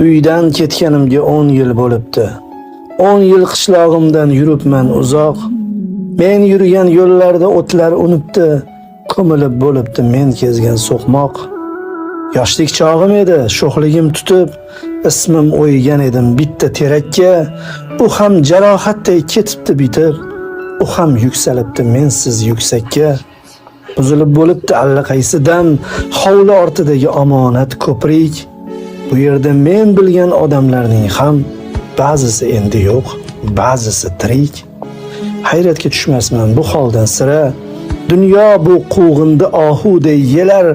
Uydan ketganimga 10 yil bo'libdi. 10 yil qishlog'imdan yuribman uzoq. Men yurgan yo'llarda o'tlar unibdi, ko'milib bo'libdi men kezgan so'qmoq. Yoshlik chog'im edi, sho'xligim tutib, ismim o'ygan edim bitta terakka. U ham jarohatday ketibdi bitib, u ham yuksalibdi mensiz yuksakka. Buzilib bo'libdi allaqaysi dam hovli ortidagi omonat ko'prik. Bu yerda men bilgan odamlarning ham ba'zisi endi yo'q, ba'zisi tirik. Hayratga tushmasman bu holdan sira. Dunyo bu quvg'indi ohuday yelar,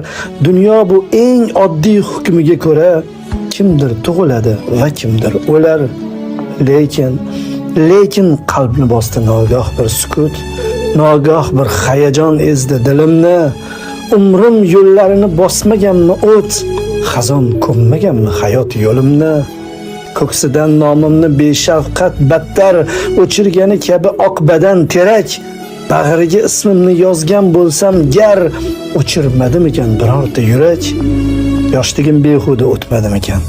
dunyo bu eng oddiy hukmiga ko'ra kimdir tug'iladi va kimdir o'lar. Lekin qalbni bosdi nogoh bir sukut, nogoh bir hayajon ezdi dilimni. Umrim yo'llarini bosmaganmi o't, xazon ko'mmaganmi hayot yo'limni? Ko'ksidan nomimni beshafqat battar o'chirgani kabi oq badan terak, bag'riga ismimni yozgan bo'lsam gar, o'chirmadimikan birorta yurak? Yoshligim behuda o'tmadimikan?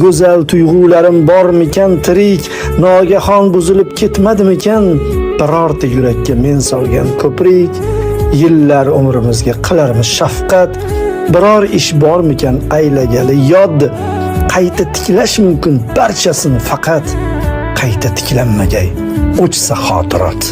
Go'zal tuyg'ularim bormikan tirik? Nogahon buzilib ketmadimikan birorta yurakka men solgan ko'prik? Yillar umrimizga qilarmiz shafqat, biror ish bormikan aylagali yod? Qayta tiklash mumkin barchasini, faqat qayta tiklanmagay o'chsa xotirot.